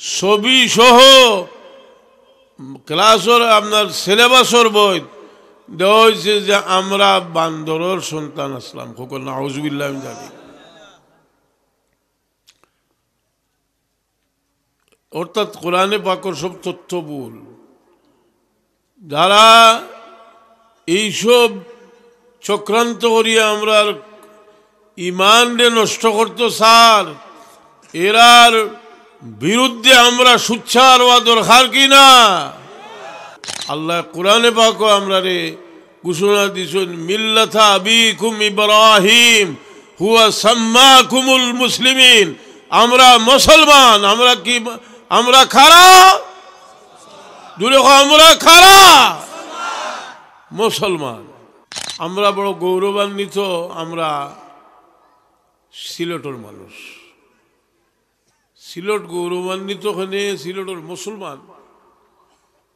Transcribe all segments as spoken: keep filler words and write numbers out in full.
ছবি সহ ক্লাসর আপনার সিলেবাসর বইত দেওয়া অইছে যে আমরা বান্দরর সন্তান আছলাম। কউক্কা নাউজুবিল্লাহ মিন যালিক। অর্থাৎ কোরআনে পাকর সব তথ্য ভুল। যারা এইসব চক্রান্ত করিয়া আমরার ইমানরে নষ্ট করতো চার, এরার বিরুদ্ধে আমরা সোচ্চার অওয়া দরকার কি না? আল্লায় কোরআনে পাকো আমরারে ঘোষণা দিছইন, "মিল্লাতা আবিকুম ইব্রাহিম হুয়া সাম্মাকুমুল মুসলিমিন।" আমরা মুসলমান। আমরা কি, আমরা কারা? জোরে কও, আমরা কারা? মুসলমান। আমরা বড় গৌরবান্বিত, আমরা সিলেটর মানুষ। সিলেট গৌরবান্বিত কেনে, সিলেটর মুসলমান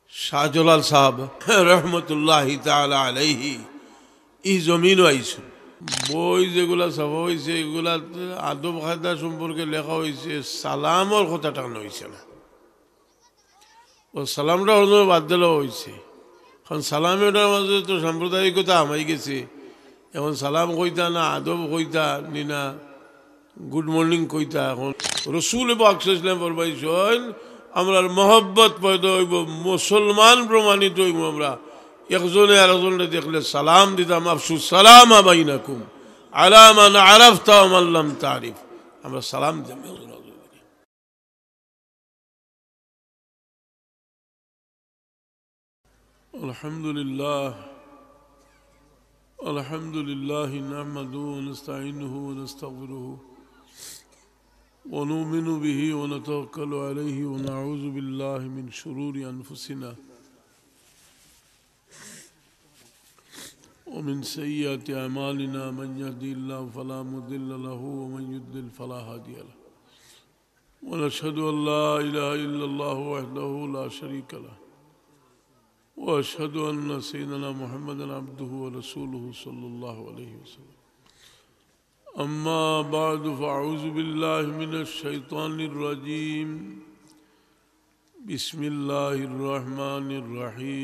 শাহজালাল সাহেব রহমতুল্লাহি তাআলা আলাইহি ই জমিনো আইছইন। বই যেগুলা ছাপা অইছে, এগুলাত আদব কায়দা সম্পর্কে লেখা অইছে, সালামর কথা টানা অইছে না। অউ সালামটা অউ বাদ দেওয়া অইছে। এখন সালাম এটার মাঝে তো সাম্প্রদায়িকতা হামাই গেছে। এখন সালাম কইতা না আদব কইতা নি না good morning কইতা। এখন রসুল পাক সাল্লাল্লাহু আলাইহি ওয়াসাল্লাম ফরমাইছইন, আমরার মহব্বত পয়দা অইবো, মুসলমান প্রমাণিত অইবো আমরা। একজনে আরেকজনরে দেখলে সালাম দিতাম, "আফশু সালামা বাইনাকুম, আলা মান আরাফতা ওয়া মান লাম তারিফ।" আমরা সালাম দিতাম একজন আরেকজনরে। الحمد لله. الحمد لله نحمده ونستعينه ونستغفره ونؤمن به ونتوكل عليه ونعوذ بالله من شرور أنفسنا ومن سيئات أعمالنا. من يهده الله فلا مضل له ومن يضلل فلا هادي له. ونشهد أن لا إله إلا الله وحده لا شريك له. وأشهد أن سيدنا محمدا عبده ورسوله صلى الله عليه وسلم. أما بعد، فأعوذ بالله من الشيطان الرجيم. بسم الله الرحمن الرحيم.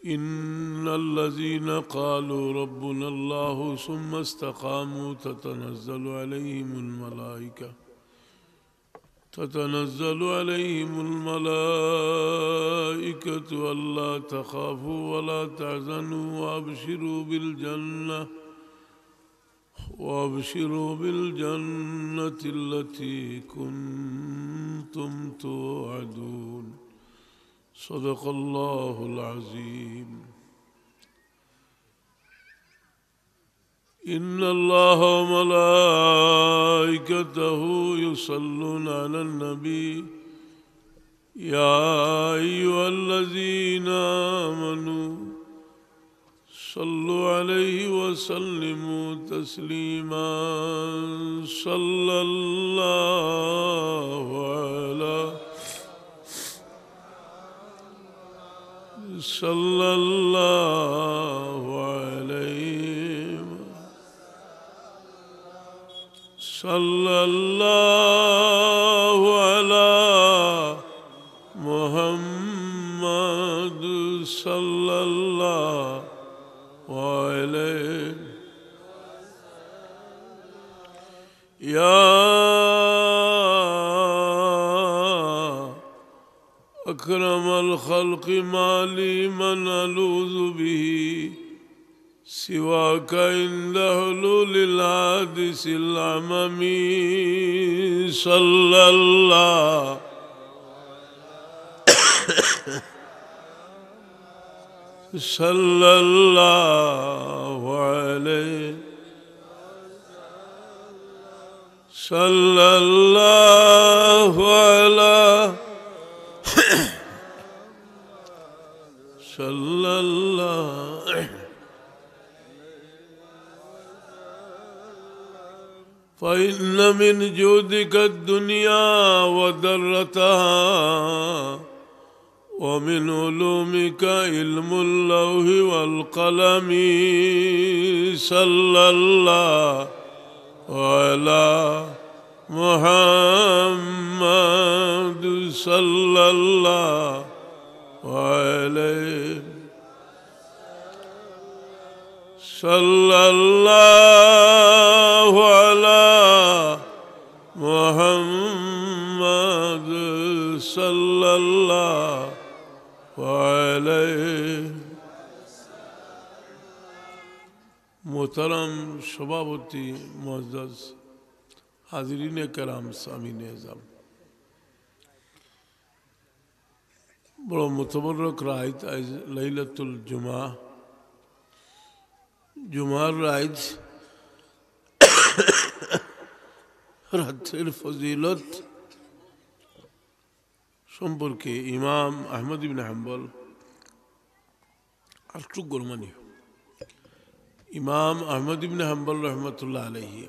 إن الذين قالوا ربنا الله ثم استقاموا تتنزل عليهم الملائكة، تتنزل عليهم الملائكة ألا تخافوا ولا تحزنوا وأبشروا بالجنة، وأبشروا بالجنة التي كنتم توعدون. صدق الله العظيم. إن الله وملائكته يصلون على النبي، يا أيها الذين آمنوا صلوا عليه وسلموا تسليما. صلى الله على، صلى الله عليه، صلى الله على محمد، صلى الله عليه. يا أكرم الخلق، ما لي من ألوذ به سواك عند حلول الحادث العممي. صلى الله، صلى الله عليه، صلى الله على، صلى الله. فإن من جودك الدنيا وضرتها ومن علومك علم اللوح والقلم. صلى الله على محمد صلى الله عليه. صلى الله على محمد صلى الله عليه. মোহতারাম সভাপতি, মুআজ্জাজ হাজিরিনে কেরাম, সামিনে এজাম, বড় মুতবররক রাইত আইজ লাইলাতুল জুমা, জুমার রাইত, রাত্রের ফজিলত সম্পর্কে ইমাম আহমদ ইবনে হাম্বল আরটুক গরমানি। ইমাম আহমদ ইবনে হাম্বল রহমতুল্লাহ আলাইহি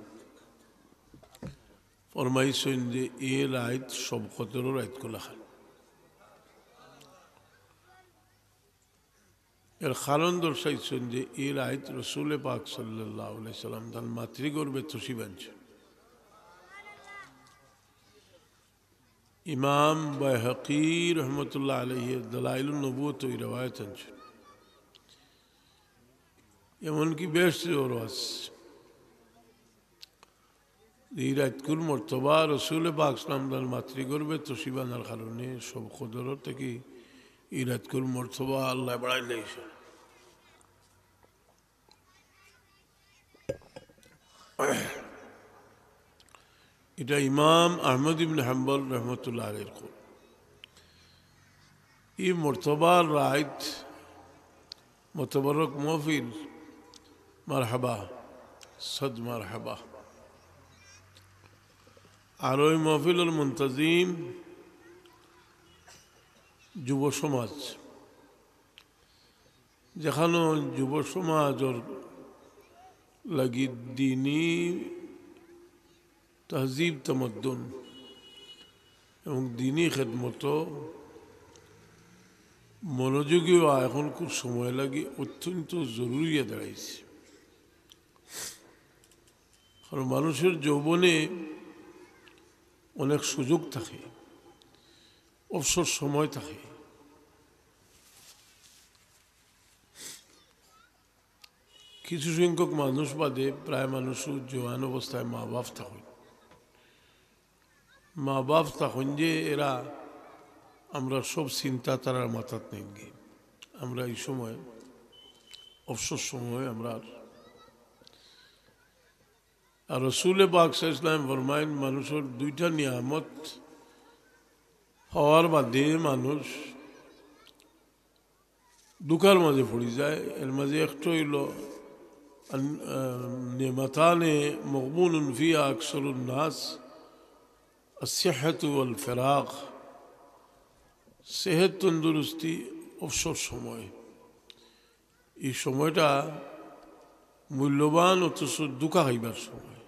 ফরমাইছইন যে এ রাইত সব কদরর রাইত কলাখান। এর কারণ দর্শাইছইন যে এ রাইত রসুলে পাক সাল্লাল্লাহু আলাইহি সাল্লাম তান মাতৃগর্ভে তশরিফ আনছইন। ইমাম বাইহাকি রহমতুল্লাহ আলাইহি দালাইলুন নবুয়ত ই রেওয়ায়াত আনছইন। এমনকি বেশ জোর আছে। এই রাইতকুর মর্তবা রসুলে পাক সাল্লাম তান মাতৃগর্ভে তশরিফ আনার কারণে সব কদর থাকি এই রাইতকুর মর্তবা আল্লায় বাড়াই লাইছইন। এটা ইমাম আহমদ ইবনে হাম্বল রহমতুল্লাহ আলাইহির কওল। এই মর্তবার রাইত, মোতবরক মহফিল, মারহাবা, সদ মারহাবা। আর ওই মহফিলর মুন্তাজিম যুব সমাজ, যেখানো যুব সমাজর লাগি দিনি তহজিব তমদ্দুন এবং দিনি খেদমত মনোযোগী অওয়া এখনকুর সময় লাগি অত্যন্ত জরুরি অইয়া দাঁড়াইছে। কারণ মানুষর যৌবনে অনেক সুযোগ থাকে, অবসর সময় থাকে। কিছু সংখ্যক মানুষ বাদে প্রায় মানুষও জোয়ান অবস্থায় মা বাপ থাকইন। মা বাপ থাকইন যে এরা, আমরা সব চিন্তা তারার মাথাত নেই গি। আমরা এই সময়, অবসর সময় আমরা আর রসুলে পাক সাল্লাল্লাহু আলাইহি ওয়াসাল্লাম ফরমাইন, মানুষর দুইটা নিয়ামত পাওয়ার বাদে মানুষ দুঃখর মাঝে পড়ি যায়। এর মাঝে একটা অইল, আন-, আহ, নিয়ামাতানে মগবুনুন ফিহা আকসারুন নাস, আসসিহহাতু ওয়াল ফিরাগ, সেহত তন্দুরুস্তি, অবসর সময়। এই সময়টা মূল্যবান অথচ ধোকা খাইবার সময়।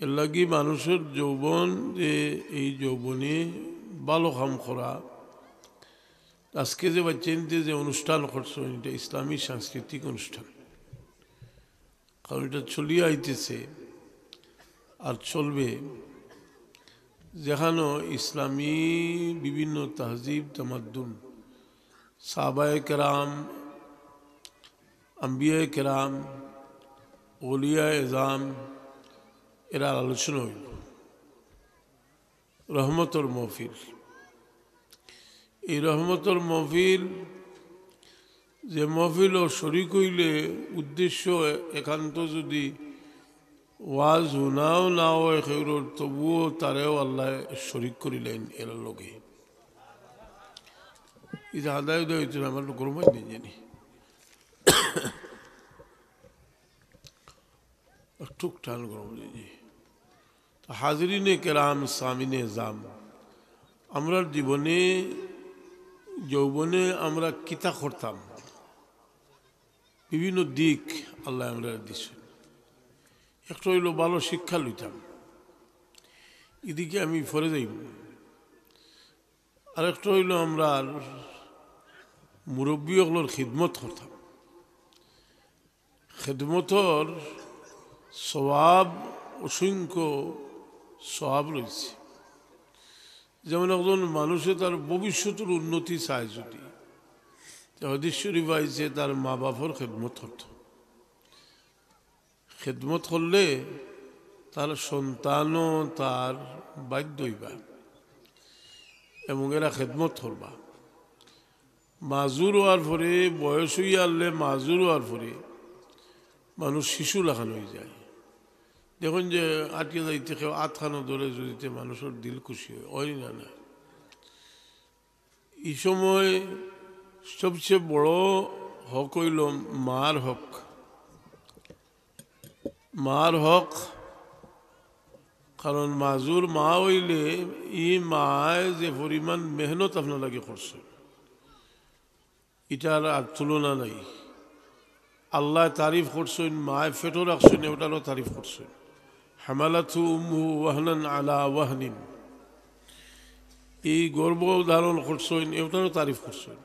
এর লাগি মানুষর যৌবন যে এই যৌবনে ভালো কাম করা, আজকে যে বাচ্চাইন্তে যে অনুষ্ঠান করছইন, এটা ইসলামী সাংস্কৃতিক অনুষ্ঠান, কারণ এটা চলিয়া আইতেছে আর চলবে। যেখানো ইসলামী বিভিন্ন তাহজিব তামাদ্দুন, সাহাবায়ে কেরাম, আম্বিয়ায়ে কেরাম, আউলিয়ায়ে এজাম, এরার আলোচনা অইল। রহমতর মহফিল, এই রহমতর মহফিল, যে মহফিলো শরিক অইলে উদ্দেশ্য একান্ত যদি ওয়াজ হুনাও না অয় কেউরর, তবুও তারেও আল্লায় শরিক করিলাইন এরার লগে। এই যে আদায় উদয় অইতো না, আমার তো গরম অয় নি জানি। একটু টান গরম অয় নি। তো হাজিরিনে কেরাম, সামিনে এজাম, আমরার জীবনে, যৌবনে আমরা কিতা করতাম, বিভিন্ন দিক আল্লায় আমরারে দিছইন। একটা অইল ভালো শিক্ষা লইতাম, ইদিকে আমি পরে যাইমু। আরেকটা অইলো, আমরার মুরব্বি অকলর খিদমত করতাম। খেদমতর সওয়াব, অসংখ্য সওয়াব রইছে। যেমন একজন মানুষে তার ভবিষ্যতর উন্নতি চায় যদি, তে হাদিস শরীফ আইছে তার মা বাপর খেদমত করতো। খেদমত করলে তার সন্তানও তার বাধ্য অইবা এবং এরা খেদমত করবা। মাজুর অওয়ার পরে, বয়স অইয়া আরলে মাজুর অওয়ার পরে মানুষ শিশু লাখান অইযায়। দেখইন যে আটিয়া যাইতে কেউ আতখানো ধরে যদি, তে মানুষর দিল খুশি অয়, অয় না? না, ই সময় সবচেয়ে বড় হক অইলো মার হক। মার হক, কারণ মাজুর মা অইলে ই মায় যে পরিমাণ মেহনত আপনার লাগি করছইন, ইটার আর তুলনা নাই। আল্লায় তারিফ করছইন, মায় পেটো রাখছইন, এটারও তারিফ করছইন। হামালাতহু উম্মুহু ওয়াহনান আলা ওয়াহনিন, ই গর্ভ ধারণ করছইন, এটারও তারিফ করছইন।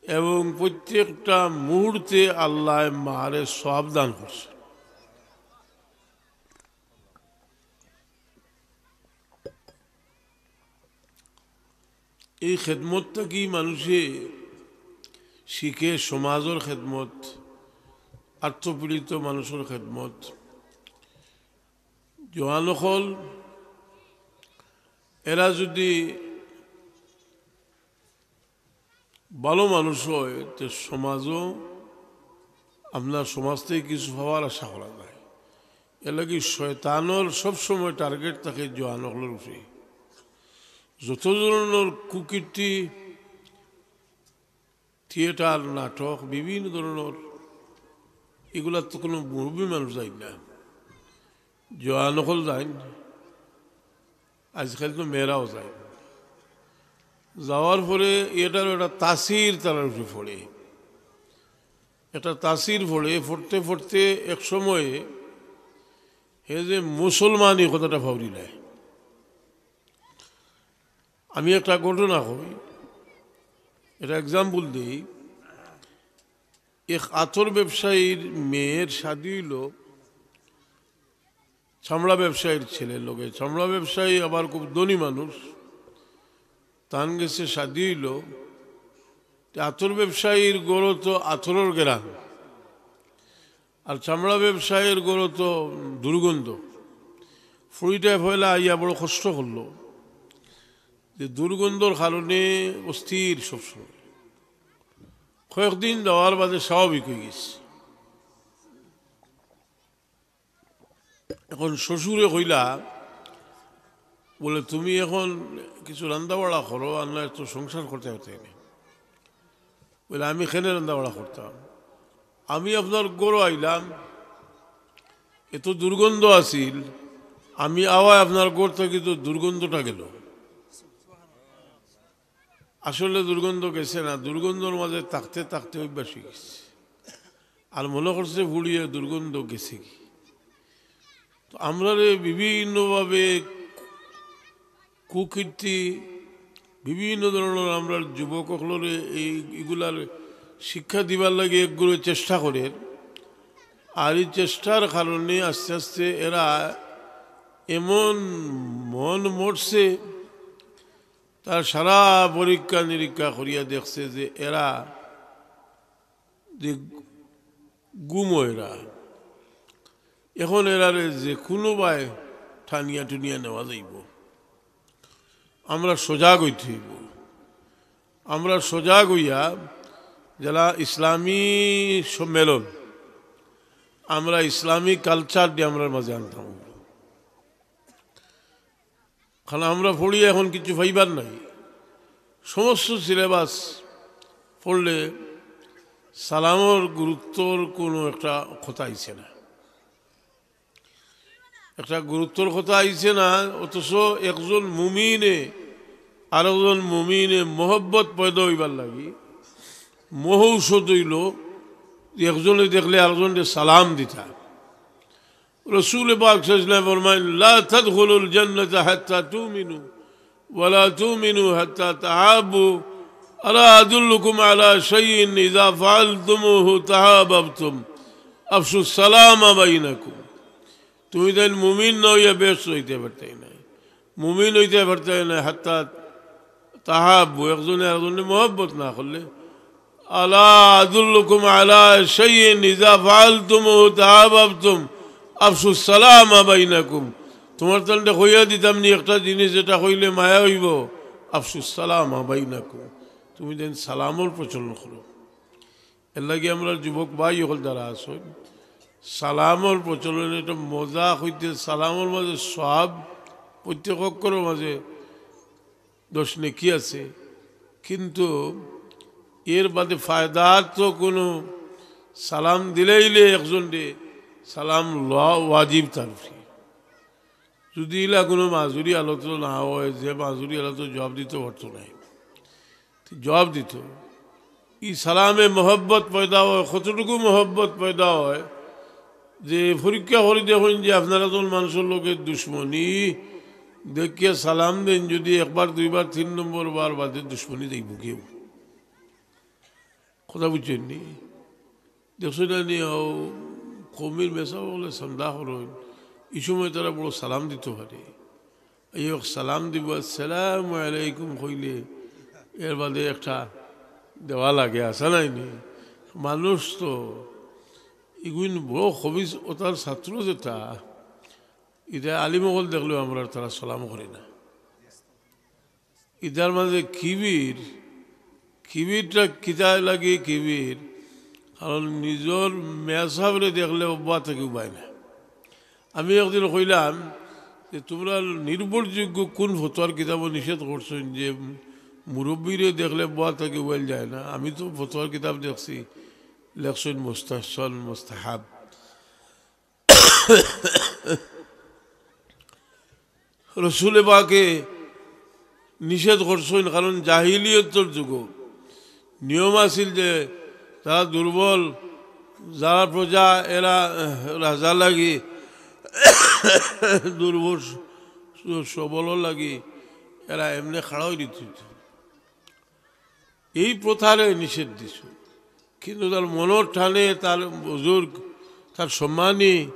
এবং প্রত্যেকটা মুহূর্তে আল্লায় মারে সওয়াব দান করছইন। এই খেদমত থাকি মানুষে শিখে সমাজর খেদমত, আত্মপীড়িত মানুষর খেদমত। জোয়ান অকল এরা যদি ভালো মানুষ অয়, তে সমাজও, আপনার সমাজ থাকি কিছু পাওয়ার আশা করা যায়। এর লাগি শয়তানর সবসময় টার্গেট থাকে জোয়ান অকলর উপরে। যত ধরনর কুকীর্তি, থিয়েটার, নাটক, বিভিন্ন ধরনর, ইগুলাত তো কুনু মুরব্বি মানুষ যাইন না, জোয়ান অকল যাইন। আজকাল তো মেয়েরাও যায়। যাওয়ার পরে এটার একটা তাসির তারার উপরে পড়ে, একটা তাসির পড়ে, পড়তে পড়তে এক সময়ে হে যে মুসলমানি কথাটা ফাউরি নেয়। আমি একটা ঘটনা কই, এটা এক্সাম্পল দেই। এক আতর ব্যবসায়ীর মেয়ের শাদি অইলো চামড়া ব্যবসায়ীর ছেলের লগে। চামড়া ব্যবসায়ী আবার খুব ধনী মানুষ, তান গেছে শাদি অইলো। তে আতর ব্যবসায়ীর ঘরো তো আতরর গেরান, আর চামড়া ব্যবসায়ীর ঘরো তো দুর্গন্ধ। ফুড়িটায় পয়লা আইয়া বড় কষ্ট করলো যে দুর্গন্ধর কারণে অস্থির সবসময়। কয়েকদিন যাওয়ার বাদে স্বাভাবিক অই গেছে। এখন শ্বশুরে কইলা, বলে, "তুমি এখন কিছু রান্দাবাড়া করো, আর না তো সংসার করতে পারতে না।" বলে, "আমি কেনে রান্দাবাড়া করতাম? আমি আপনার ঘরো আইলাম, এত দুর্গন্ধ আছিল, আমি আওয়ায় আপনার ঘর থাকি তো দুর্গন্ধটা গেল।" আসলে দুর্গন্ধ গেছে না, দুর্গন্ধর মাঝে থাকতে থাকতে অভ্যাস অই গেছে। আর মনে করছে ফুড়িয়ে দুর্গন্ধ গেছে গি। তো আমরারে বিভিন্নভাবে কুকীর্তি, বিভিন্ন ধরনর আমরার যুবক অকলরে এই, ইগুলার শিক্ষা দিবার লাগি একগুলো চেষ্টা করের। আর এই চেষ্টার কারণে আস্তে আস্তে এরা এমন মন মরছে, তার সারা পরীক্ষা নিরীক্ষা করিয়া দেখছে যে এরা যে গুমো এরা, এখন এরারে যে কুনুবায় টানিয়া টুনিয়া নেওয়া যাইবো। আমরা সজাগ অইতে অইবো। আমরা সজাগ অইয়া যারা ইসলামী সম্মেলন, আমরা ইসলামী কালচার দিয়া আমরার মাঝে আনতাম। কারণ আমরা পড়িয়া এখন কিছু পাইবার নাই। সমস্ত সিলেবাস পড়লে সালামর গুরুত্বর কুনু একটা কথা আইছে না, একটা গুরুত্বর কথা আইছে না। অথচ একজন মুমিনে আরেকজন মুমিনে মহব্বত পয়দা অইবার লাগি মহৌষধ অইলো যে একজনে দেখলে আরেকজনরে সালাম দিতা। রসুল পাক সাল্লাল্লাহু আলাইহি ওয়াসাল্লাম ফরমাইন, "লা তাদখুলুল জান্নাতা হাত্তা তুমিনু ولا تؤمنوا حتى تحابوا، ألا أدلكم على شيء إذا فعلتموه تحاببتم، أفشوا السلام بينكم। তুমি তাইন মুমিন না অইয়া বেহেশত যাইতায় পারতায় নায়, মুমিন অইতায় পারতায় নায়, হাত্তা তাহাব্বু, একজনে আরকজনরে মহব্বত না করলে। আলা আদুল্লুকুম আলা শাইইন ইযা ফাআলতুমুহু তাহাবাবতুম, আফশুস সালামা বাইনাকুম। তুমার তানরে কইয়া দিতাম নি একটা জিনিস, যেটা কইলে মায়া অইবো? আফশুস সালামা বাইনাকুম, তুমি যেন সালামর প্রচলন করো। এরলাগি আমরার যুবক ভাই অকল যারা আছইন, সালামর প্রচলন, এটা মজা কইতে, সালামর মাঝে সওয়াব, প্রত্যেক অক্ষরর মাঝে দশ নেকি আছে, কিন্তু এর বাদে ফায়দার তো কুনু, সালাম দিলাইলে একজনরে সালাম লওয়া ওয়াজিব তার উপরে। যদি ইলা কুনু মাজুরি হালত না অয়, যে মাজুরি হালত জবাব দিতো পারতো নায়, তে জবাব দিতো। ই সালামে মহব্বত পয়দা অয়, কতটুকু মহব্বত পয়দা অয় যে পরীক্ষা করি দেখইন যে আপনারা যখন মানষর লগে দুশমনি দেখিয়া সালাম দেইন, যদি একবার, দুইবার, তিন নম্বর বার বাদে দুশমনি যাইবো কেউ। কথা বুঝছইন নি? দেখছইন না নি, অউ কওমির মেসাব অকলে চান্দা করইন, ই সময় তারা বড় সালাম দিতো পারে। এই এক সালাম দিবো, "আসসালামু আলাইকুম" কইলে এর বাদে একটা দেওয়া লাগে, আছে নায় নি? মানুষ তো ইগুইন বড় খবিস, অতার ছাত্র যেটা, ইটা আলিম অকল দেখলেও আমরার তারা সালাম করে না। ইটার মাঝে কিবির, কিবিরটা কিতা লাগি কিবির? কারণ নিজর মেসাবরে দেখলে অব্বা থাকি উবায় না। আমি একদিন কইলাম যে, "তুমরার নির্ভরযোগ্য কুন ফতোয়ার কিতাবো নিষেধ করছইন যে মুরব্বিরে দেখলে বওয়া থাকি উবাইল যায় না?" আমি তো ফতোয়ার কিতাব দেখছি, লেখছইন মুস্তাহসান, মুস্তাহাব। রসুলে পাকে নিষেধ করছইন, কারণ জাহিলিয়তর যুগো নিয়ম আছিল যে যারা দুর্বল, যারা প্রজা, এরা, আহ, রাজার লাগি দুর্বল, স-, সবলর লাগি এরা এমনে খাড়া অই দিত। এই প্রথারে নিষেধ দিছইন, কিন্তু তার মনর টানে, তার বুজুর্গ, তার সম্মানী,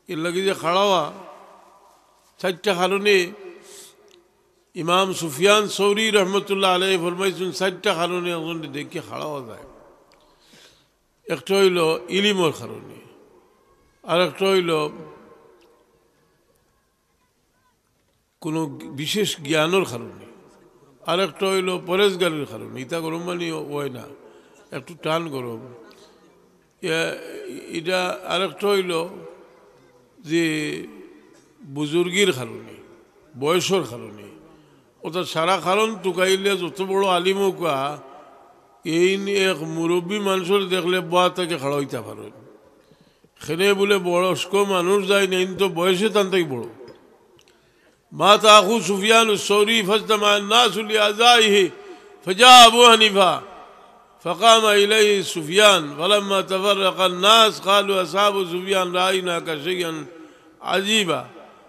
এর লাগি যে খাড়া অওয়া, চাইরটা কারণে ইমাম সুফিয়ান সৌরি রহমতুল্লাহ আলাইহি ফরমাইছইন, চাইরটা কারণে একজনরে দেখিয়া খাড়া অওয়া যায়। একটা অইলো ইলিমর কারণে, আর একটা অইলো কুনু বিশেষ জ্ঞানর কারণে, আর একটা অইলো পরেজগারির কারণে। ইতা গরম পানি অয় না, একটু টান গরম। এ-, ইটা আর একটা অইলো যে বুজুর্গির কারণে, বয়সর কারণে। অর্থাৎ সারা কারণ তুকাইলে যত বড় আলিম অউক্কা, এইন এক মুরব্বি মানষরে দেখলে বওয়া থাকি খাড়া অইতা পারইন। কেনে বুলে বয়স্ক মানুষ যাইন, এইন তো বয়সে তান থাকি বড়। مات أخو سفيان الثوري فاجتمع الناس لعزائه، فجاء أبو حنيفة فقام إليه سفيان، فلما تفرق الناس قالوا أصحاب سفيان رأيناك شيئا عجيبا.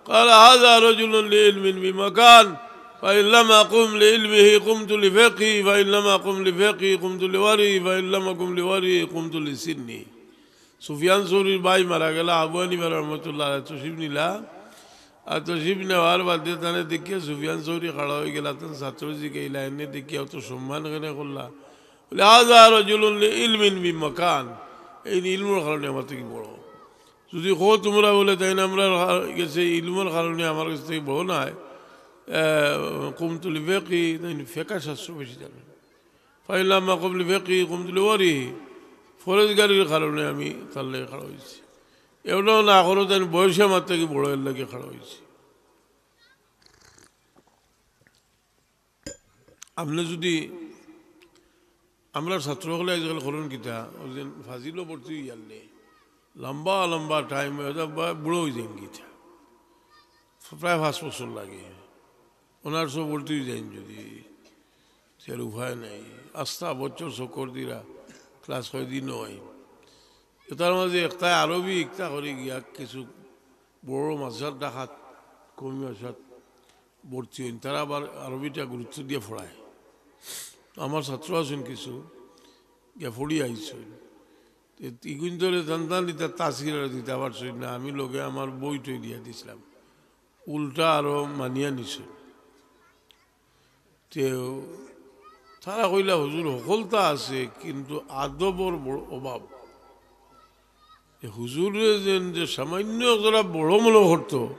قال: هذا رجل لعلم بمكان، فإن لم أقم لعلمه قمت لفقهه، فإن لم أقم لفقهه قمت لورعه، فإن لم أقم لورعه قمت لسنه. সুফিয়ান সৌরির ভাই মারা গেলা, আবু হানিফা রহমতুল্লাহ আলাইহি তশরিফ নিলা। আর তশরিফ নেওয়ার বাদে তানে দেখিয়া সুফিয়ান সৌরি খাড়া অইগেলা, তান ছাত্র জিগাইলা, "এনে দেখিয়া অত সম্মান কেনে করলা?" বুলে, "هذا رجل لعلم بمكان।" এইন ইলমর কারণে আমার থাকি বড়। যদি কও তুমরা বুলে, "তাইন আমরার গেছে ইলমর কারণে আমার গেছ থাকি বড় নায়, আহ, قمت لفقهه", তাইন ফেকা শাস্ত্র বেশি জানে। فإن لم أقم لفقهه قمت لورعه, পরেজগারির কারণে আমি তার লাগি খাড়া অইছি। এটাও না করো, তাইন বয়সে আমার থাকি বড়, এর লাগি খাড়া অইছি। আপনে যদি, আমরার ছাত্র অকলে আইজকাল করইন কিতা, অউ যে ফাজিলো ভর্তি অইয়ারলে লম্বা লম্বা টাইম অইয়া যায়, বা বুড়া অইযাইন কিতা, প্রায় পাঁচ বছর লাগে। অনার্সও ভর্তি অইযাইন যদি, এর উপায় নাই। আস্তা বছর চক্কর দিরা, ক্লাস কয়দিন অয়। এটার মাঝে একটা আরবি ইকতা করি গিয়া কিছু বড় মাদ্রাসাত ঢাকাত, কওমি মাদ্রাসাত ভর্তি অইন, তারা আবার আরবিটা গুরুত্ব দিয়া পড়ায়। আমার ছাত্র আছইন কিছু, গিয়া পড়ি আইছইন। তে ইগুইন্তরে তান তান ইতা তাসির আর দিতা পারছইন না, আমি লগে আমার বই টই দিয়া দিছলাম, উল্টা আরো মানিয়া নিছইন। তে তারা কইলা, "হুজুর, হকলতা আছে, কিন্তু আদবর বড় অভাব।" এ হুজুররে যেন যে সামান্য একজরা বড় মনো করতো,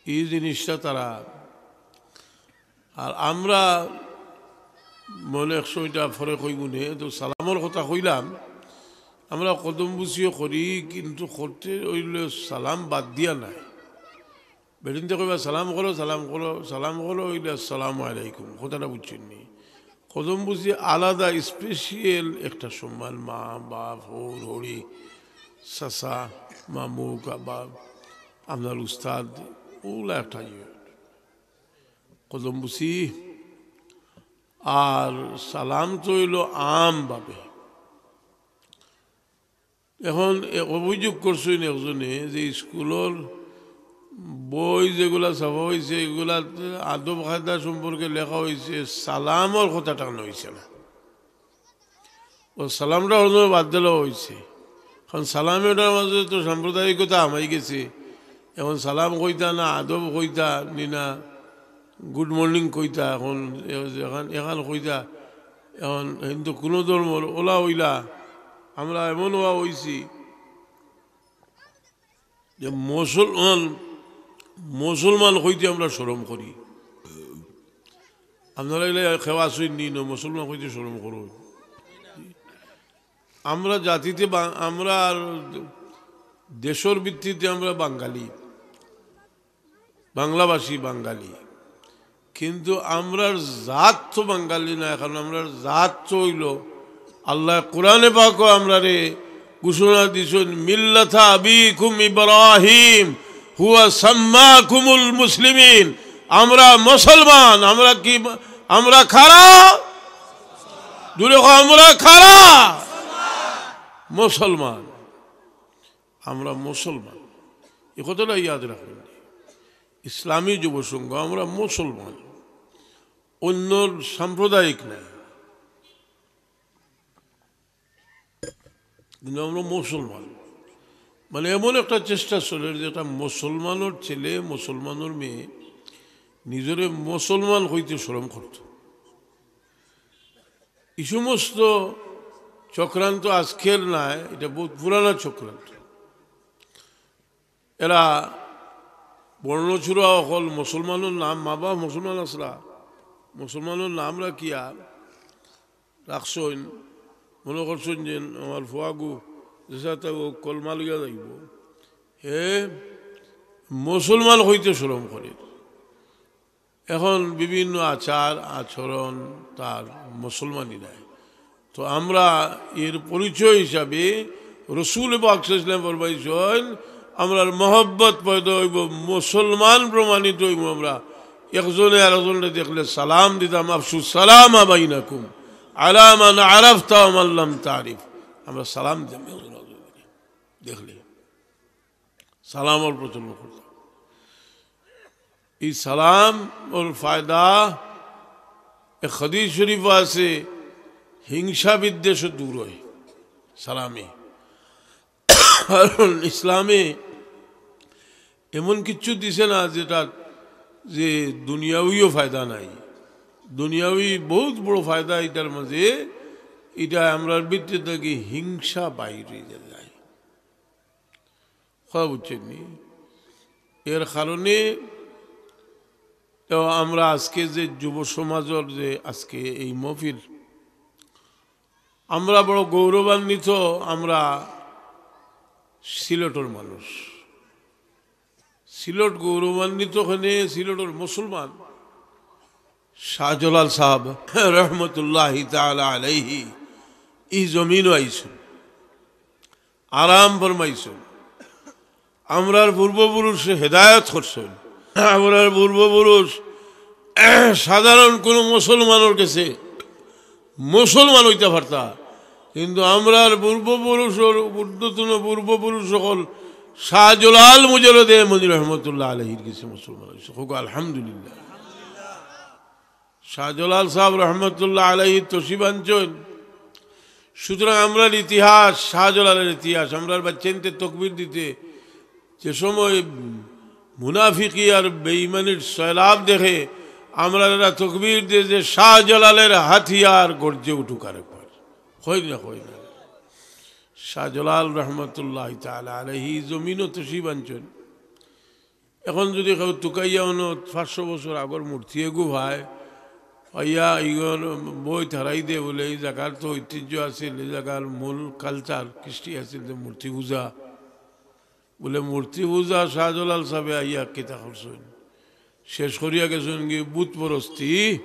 ই জিনিসটা তারা। আর আমরা মনে এক সময়টা পরে কইমুনে, তো সালামর কথা কইলাম, আমরা কদমবুসিও করি, কিন্তু করতে অইলে সালাম বাদ দিয়া নায়। বেটিন্তে কইবা, "সালাম করো, সালাম করো, সালাম করো," অইলে, "আসসালামু আলাইকুম।" কথাটা বুঝছইন নি? কদমবুসি আলাদা special একটা সম্মান, মা, বাপ, হউর, হড়ি, চাচা, মামু, কাবা, আপনার উস্তাদ, ওগুলা একটা ইয়ে। কদমবুসি আর সালাম তো অইলো আমভাবে। এখন এ-, অভিযোগ করছইন একজনে যে স্কুলর বই যেগুলা ছাপা অইছে, এগুলাত আদব কায়দা সম্পর্কে লেখা অইছে, সালামর কথাটা কেন অইছে না। ও সালামটা ওর জন্য বাদ দিলেও অইছে। কারণ সালাম এটার মাঝে তো সাম্প্রদায়িকতা হামাই গেছে। এখন সালাম কইতা না আদব কইতা নি না good morning কইতা, এখন এ-, এখান, এখান কইতা, এখন কিন্তু কোনো ধর্মর ওলা অইলা, আমরা এমন অওয়া অইছি যে মুসলমান, মুসলমান কইতে আমরা শরম করি। আপনারা এগুলা কেউ আছইন নি, না, মুসলমান কইতে শরম করো। আমরা জাতিতে বা-, আমরা আর দেশর ভিত্তিতে আমরা বাঙালি, বাংলাভাষী বাঙালি, কিন্তু আমরার জাত তো বাঙালি না। এখন আমরার জাত তো অইলো, আল্লাহ কোরআনে পাকও আমরারে ঘোষণা দিছইন, "মিল্লাতা আবিকুম ইব্রাহিম হুয়া সাম্মাকুমুল মুসলিমিন।" আমরা মুসলমান। আমরা কি? আমরা কারা? জোরে কও, আমরা কারা? মুসলমান। আমরা মুসলমান, এই কথাটা ইয়াদ রাখবেন। ইসলামী যুব সংঘ, আমরা মুসলমান, অন্য সাম্প্রদায়িক নাই, কিন্তু আমরা মুসলমান। মানে, এমন একটা চেষ্টা চলের যে একটা মুসলমানর ছেলে, মুসলমানর মেয়ে নিজরে মুসলমান কইতে শরম করতো। এই সমস্ত চক্রান্ত আজকের নায়, এটা বহুত পুরানা চক্রান্ত। এরা বর্ণচুরা অকল মুসলমানর নাম, মা বাপ মুসলমান আছলা, মুসলমানর নাম রাখিয়া রাখছইন, মনে করছইন যে আমার ফুয়াগু যেসাতে ও কলমা লইয়া যাইব, হে মুসলমান কইতে শরম করে। এখন বিভিন্ন আচার আচরণ তার মুসলমানি নাই। তো আমরা এর পরিচয় হিসাবে রসুল পাক সাল্লাল্লাহু আলাইহি ওয়াসাল্লাম ফরমাইছেন, আমরার মহব্বত পয়দা অইব, মুসলমান প্রমাণিত অইব আমরা। একজনে আরেকজনরে দেখলে সালাম দিতাম, "আফশু সালামা বাইনাকুম, আলা মান আরাফতা ওয়া মান লাম তারিফ।" আমরা সালাম দিতাম একজন আরেকজনরে দেখলে। সালামর প্রচলন করতাম। এই সালামর ফায়দা, এক হাদিস শরীফ আছে, হিংসা বিদ্বেষ দূর হয় সালামে। কারণ ইসলামে এমন কিচ্ছু দিছে না যেটা, যে দুনিয়াবিও ফায়দা নাই। দুনিয়াবি বহুত বড় ফায়দা এটার মাঝে। এটা আমরার ভিতরে থাকি হিংসা বাইরে যায়। কথা বুঝছেন নি? এর কারণে তো আমরা আজকে যে যুব সমাজর যে আজকে এই মহফিল, আমরা বড় গৌরবান্বিত, আমরা সিলেটর মানুষ। সিলেট গৌরবান্বিত, এখানে সিলেটর মুসলমান শাহজালাল সাহেব রহমতুল্লাহি তাআলা আলাইহি এই জমিনও আইছইন, আরাম ফরমাইছইন। আমরার পূর্বপুরুষে হেদায়েত করছইন। আমরার পূর্বপুরুষ সাধারণ কোনো মুসলমানর গেছে মুসলমান অইতা পারতা, কিন্তু আমরার পূর্বপুরুষর ঊর্ধ্বতন পূর্বপুরুষ অকল শাহজালাল মুজাররদে ইয়ামনি রহমতুল্লাহ আলাইহির গেছে মুসলমান অইছে। কউক্কা আলহামদুলিল্লাহ। শাহজালাল সাহেব রহমতুল্লাহ আলাইহি তশরিফ আনছইন। সুতরাং আমরার ইতিহাস, শাহজালালর ইতিহাস, আমরার বাচ্চাইন্তে তকবির দিতে যে সময় মুনাফিকি আর বেঈমানির সয়লাব দেখে, আমরার এরা তকবির দেয় যে শাহজালালর হাতিয়ার গর্জে উঠুক আরেকবার। কই না, কই না। শাহজালাল রহমতুল্লাহ তাআলা আলাইহি জমিনো তশরিফ আনছইন। এখন যুদি কেউ তুকাইয়া অনো পাঁচশো বছর আগর মূর্তি এগু পায়, পাইয়া ইগর বই তারাই দে বুলে, "ই জাগার তো ঐতিহ্য আছিল, ই জাগার মূল culture কৃষ্টি আছিল যে মূর্তি পূজা।" বুলে, "মূর্তি পূজা শাহজালাল সাহেবে আইয়া কিতা করছইন? শেষ করিয়া গেছইন কি বুত পরস্তি?"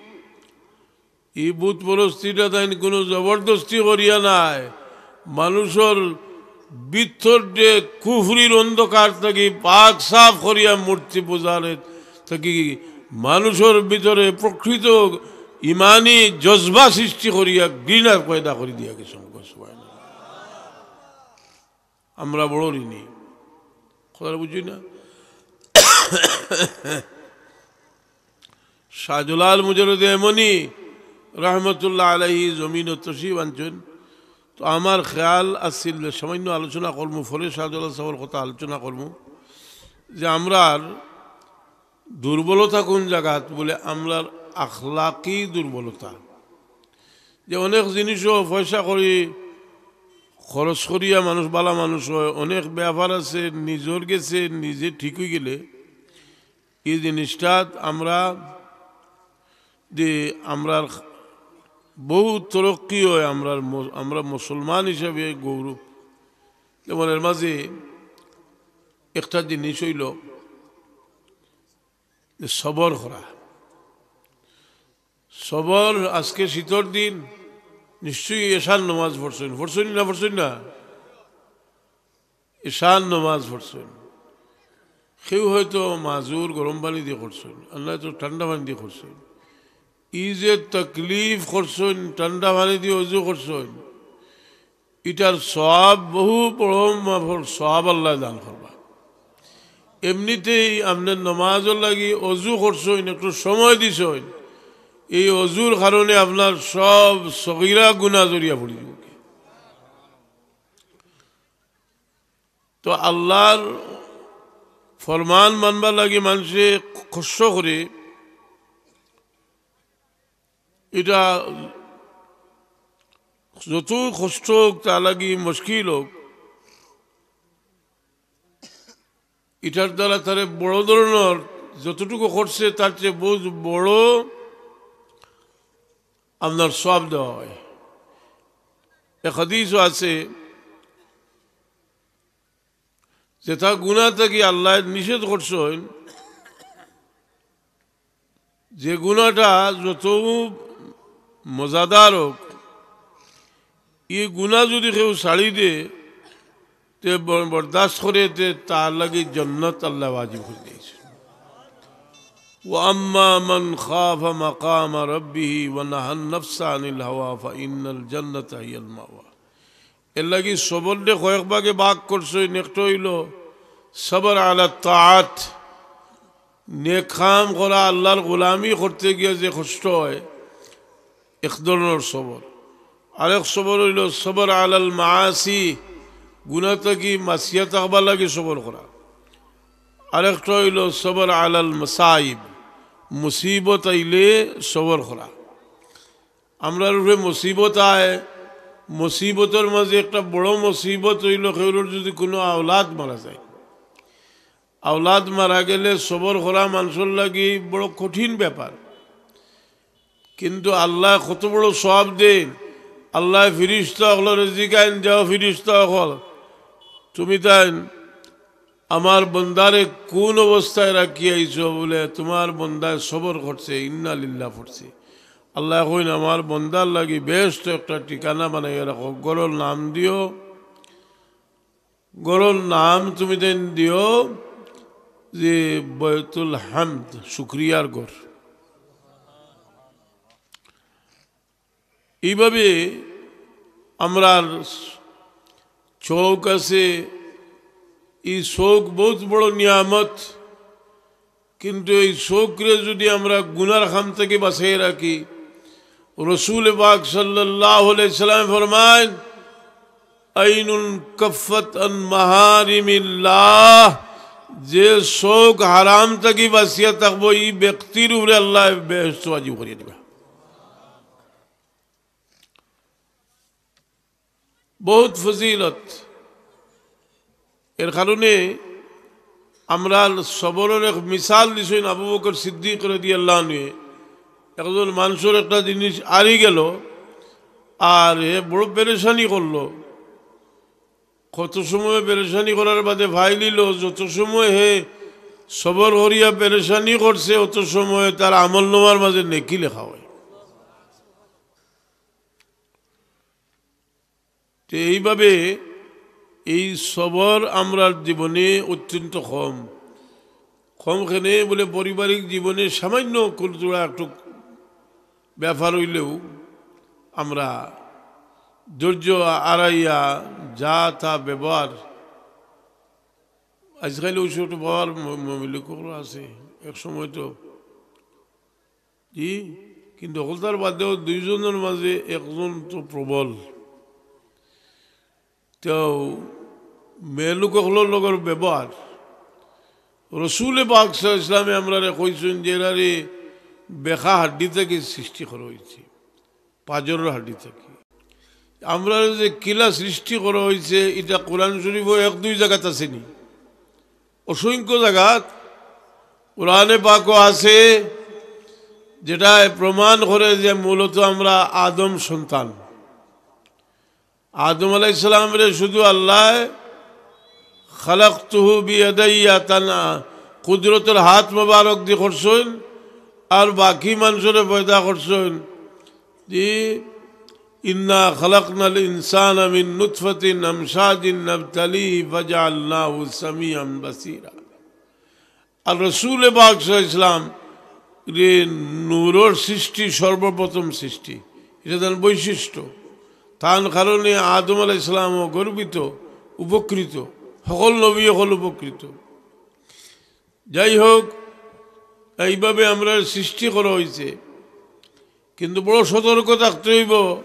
ই বুত পরস্তিটা তাইন কুনু জবরদস্তি করিয়া নায়, মানুষর ভিতর যে কুফরির অন্ধকার থাকি পাক সাফ করিয়া মূর্তি পূজারে থাকি মানুষর ভিতরে প্রকৃত ইমানি জজবা সৃষ্টি করিয়া ঘৃণা পয়দা করি দিয়া গেছইন। সুবহানাল্লাহ। আমরা বড় ঋণী, কথা বুঝি না? শাহজালাল মুজাররদে ইয়ামনি রহমতুল্লাহ আলাইহি জমিনো তশরিফ আনছইন। তো আমার খেয়াল আছিল যে সামান্য আলোচনা করমু, পরে শাহজালাল সাহেবর কথা আলোচনা করমু, যে আমরার দুর্বলতা কুন জাগাত, বুলে আমরার আখলাকি দুর্বলতা। যে অনেক জিনিসও পয়সা করি খরচ করিয়া মানুষ বালা মানুষ অয়, অনেক ব্যাপার আছে নিজর গেছে নিজে ঠিক অইগেলে ই জিনিসটাত আমরা যে আমরার বহুত তরক্কি অয়, আমরার ম-, আমরা মুসলমান হিসাবে গৌরব। যেমন এর মাঝে একটা জিনিস অইলো যে সবর করা। সবর, আজকে শীতর দিন, নিশ্চয়ই এশার নমাজ পড়ছইন, পড়ছইন না, পড়ছইন না? এশার নমাজ পড়ছইন। কেউ হয়তো মাজুর গরম পানি দি করছইন, আর নয়তো ঠান্ডা পানি দি করছইন। ই যে তকলিফ করছইন, ঠান্ডা পানি দি অজু করছইন, ইটার সওয়াব বহু বড় মাপর সওয়াব আল্লায় দান করবা। এমনিতেই আপনে নমাজর লাগি অজু করছইন, একটু সময় দিছইন, এই অজুর কারণে আপনার সব সগীরা গুনা ঝরিয়া পড়ি যাইবো। তো আল্লার ফরমান মানবার লাগি মানষে কষ্ট করে, ইটা যত কষ্ট অউক, তার লাগি মুশকিল অউক, ইটার দ্বারা তারে বড় ধরনর যতটুকু করছে, তার চেয়ে বহুত বড় আপনার সওয়াব দেওয়া অয়। এক হাদিসও আছে, যেটা গুনা থাকি আল্লায় নিষেধ করছইন, যে গুনাটা যত মজাদার অউক, ই গুনা যুদি কেউ ছাড়ি দে, তে ব-, বরদাস্ত করে, তে তার লাগি জন্নত আল্লায় ওয়াজিব করি দিছে। وأما من خاف مقام ربه ونهى النفس عن الهوى فإن الجنة هي المأوى। এর লাগি সবররে কয়েক ভাগে ভাগ করছইন। একটা অইলো সবর আলা তাআত, নেক কাম করা, আল্লার গোলামি করতে গিয়া যে কষ্ট অয়, এক ধরনর সবর। আরেক সবর অইলো সবর আলাল মাআসি, গুনা থাকি বাচিয়া থাকবার লাগি সবর করা। আরেকটা অইলো সবর আলাল মাসাইব, মুসিবত আইলে সবর করা। আমরার উপরে মুসিবত আয়, মুসিবতর মাঝে একটা বড় মুসিবত অইলো কেউরর যুদি কুনু আওলাদ মারা যায়। আওলাদ মারা গেলে সবর করা মানষর লাগি বড় কঠিন ব্যাপার। কিন্তু আল্লায় কত বড় সওয়াব দেইন। আল্লায় ফিরিস্তা অকলরে জিগাইন, "যাও ফিরিস্তা অকল, তুমি তাইন আমার বন্দারে কুন অবস্থায় রাখিয়া আইছো?" বুলে, "তুমার বন্দায় সবর করছে, ইন্না লিল্লাহ পড়ছে।" আল্লায় কইন, "আমার বন্দার লাগি বেহেস্তো একটা ঠিকানা বানাইয়া রাখো, ঘরর নাম দিও, ঘরর নাম তুমি তাইন দিও যে বাইতুল হামদ, শুকরিয়ার ঘর।" এইভাবে আমরার চউখ আছে, ই চউখ বউত বড় নিয়ামত, কিন্তু ই চউখরে যুদি আমরা গুনার কাম থাকি বাচাইয়া রাখি, রসুল পাক সাল্লাল্লাহু আলাইহি ওয়াসাল্লামে ফরমাইন, "আইনুন কাফফাত আন মাহারিমিল্লাহ", যে চউখ হারাম থাকি বাচিয়া থাকবো, ই ব্যক্তির উপরে আল্লায় বেহেশত ওয়াজিব করিয়া দিবা। বউত ফজিলত। এর কারণে আমরার সবরর এক মিসাল দিছইন আবু বকর সিদ্দিক রাদিয়াল্লাহু আনহু। একজন মানষর একটা জিনিস আরি গেল, আর হে বড় পেরেশানি করলো। কত সময় পেরেশানি করার বাদে ফাইলিলো, যত সময় হে সবর করিয়া পেরেশানি করছে, অত সময় তার আমলনামার মাঝে নেকি লেখা অয়। তে এইভাবে এই সবর আমরার জীবনে অত্যন্ত কম। কম কেনে বুলে পারিবারিক জীবনে সামান্য কুনতুরা একটু ব্যাপার অইলেও আমরা ধৈর্য আরাইয়া যা তা ব্যবহার, আজকাল অউ ছোট বাবার ম-, মমিলুক অকল আছে, এক সময় তো জি, কিন্তু হকলতার বাদেও দুইজনর মাঝে একজন তো প্রবল। তেউ মেয়েলুক অকলর লগর ব্যবহার। রসুলে পাক সাল্লাল্লাহু আলাইহি ওয়াসাল্লামে আমরারে কইছইন যে এরারে বেকা হাড্ডি থাকি সৃষ্টি করা অইছে, পাজরর হাড্ডি থাকি। আমরারে যে কিলা সৃষ্টি করা অইছে, ইটা কোরআন শরীফো এক দুই জাগাত আছে নি? অসংখ্য জাগাত কোরআনে পাকও আছে, যেটায় প্রমাণ করে যে মূলত আমরা আদম সন্তান। আদম আলাইহিস সালামরে শুধু আল্লায় "খালাকতুহু বিয়াদাইয়া", তান কুদরতর হাত মোবারক দি করছইন, আর বাকি মানষরে পয়দা করছইন। জি, "ইন্না খালাকনাল ইনসানা মিন নুতফাতিন আমশাজিন নাবতালিহি ফাজাআলনাহু সামিআন বাসীরা।" আর রসুলে পাক সাল্লাল্লাহু আলাইহি ওয়াসাল্লামরে নূরর সৃষ্টি, সর্বপ্রথম সৃষ্টি, ইটা তান বৈশিষ্ট্য। তান কারণে আদম আলাইহিস সালামও গর্বিত, উপকৃত, হকল নবী হকল উপকৃত। যাই হোক, এইভাবে আমরারে সৃষ্টি করা অইছে, কিন্তু বড় সতর্ক থাকতে অইবো।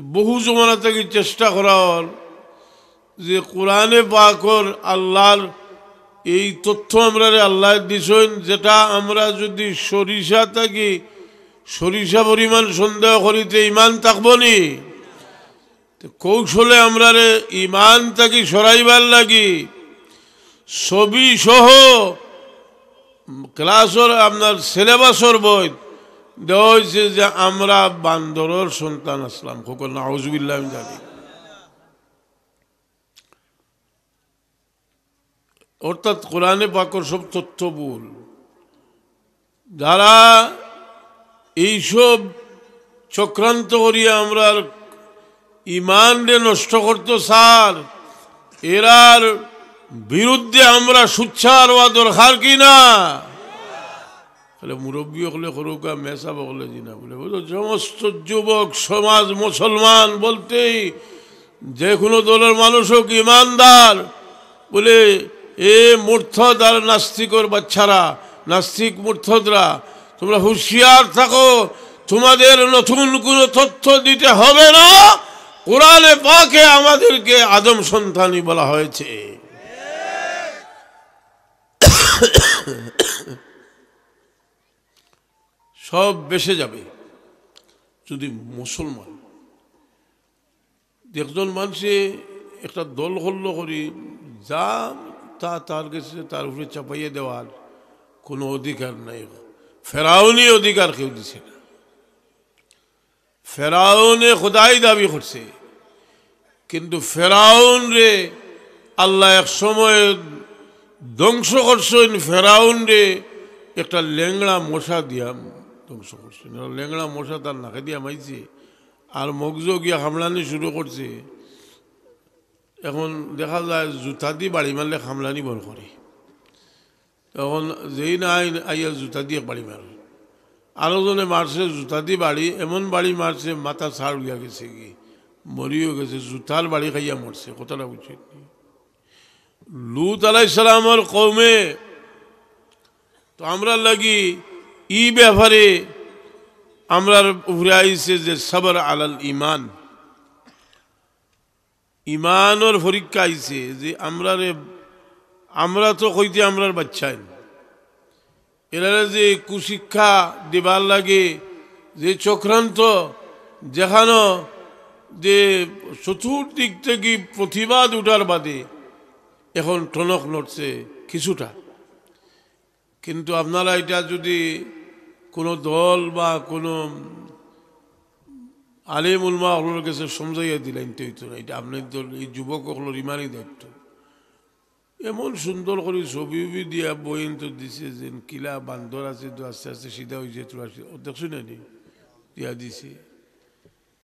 বহু জমানা থাকি চেষ্টা করা অর যে কোরআনে পাকর আল্লাহর এই তথ্য আমরারে আল্লায় দিছইন, যেটা আমরা যুদি সরিষা থাকি সরিষা পরিমাণ সন্দেহ করি, তে ইমান থাকবো নি? তে কৌশলে আমরারে ইমান থাকি সরাইবার লাগি ছবি সহ ক্লাসর আপনার সিলেবাসর বইত দেওয়া অইছে যে আমরা বান্দরর সন্তান আছলাম। কউক্কা নাউজুবিল্লাহ মিন জালিক। অর্থাৎ কোরআনে পাকর সব তথ্য ভুল। যারা এইসব চক্রান্ত করিয়া আমরার ইমানরে নষ্ট করতো চার, এরার বিরুদ্ধে আমরা সোচ্চার অওয়া দরকার কি না? তাইলে মুরব্বি অকলে করউক্কা, মেসাব অকলে জি না বুলে, বুঝো, সমস্ত যুবক সমাজ মুসলমান বলতেই যে কোনো দলর মানুষ হোক, ইমানদার, বুলে, "এ মুরতাদ আর নাস্তিকর বাচ্চারা, নাস্তিক মুরতাদরা, তোমরা হুঁশিয়ার থাকো, তোমাদের নতুন কোনো তথ্য দিতে হবে না। কোরআনে পাকে আমাদেরকে আদম সন্তানই বলা হয়েছে।" সব ভেসে যাবে যদি মুসলমান। একজন মানষে একটা দল করলো করি, যা তা তার গেছে, তার উপরে চাপাইয়া দেওয়ার কোনো অধিকার নাই। ফেরাউনি অধিকার কেউ দিছে না। ফেরাউনে খোদাই দাবি করছে, কিন্তু ফেরাউনরে আল্লায় এক সময় ধ্বংস করছইন। ফেরাউনরে একটা লেংড়া মশা দিয়া ধ্বংস করছইন। আর লেংড়া মশা তার নাকে দিয়া মাইছে, আর মগজো গিয়া কামড়ানি শুরু করছে। এখন দেখা যায় জুতা দি বাড়ি মারলে কামড়ানি বন্ধ করে। তখন যেই না আইন আইয়া জুতা দি এক বাড়ি মারে। আরো জনে মারছে জুতা দি বাড়ি, এমন বাড়ি মারছে মাথা ছাড় অইয়া গেছে গি, মরিও গেছে, জুতার বাড়ি খাইয়া মরছে। কথাটা বুঝছইন নি? লুত আলাইহিস সালামর কওমে তো আমরার লাগি ই ব্যাপারে আমরার উপরে আইছে যে সবর আলাল ইমান, ইমানর পরীক্ষা আইছে যে আমরারে, আমরা তো কইতে আমরার বাচ্চাইন, এরারে যে কুশিক্ষা দিবার লাগি যে চক্রান্ত, যেখানো যে চতুর্দিক থাকি প্রতিবাদ উঠার বাদে এখন টনক নড়ছে কিছুটা। কিন্তু আপনারা ইটা যদি কোনো দল বা কোনো আলেম উলামা অকলর গেছে সমঝাইয়া দিলাইন তে অইতো না। ইটা আপনার দল, এই যুবক অকলর ইমানি দায়িত্ব। এমন সুন্দর করি ছবি উবি দিয়া বইন তো দিছে, যেন কিলা বান্দর আছে তো আস্তে আস্তে সিধা অইছে, তোরা সি-, ও দেখছো না নি? দিয়া দিছে।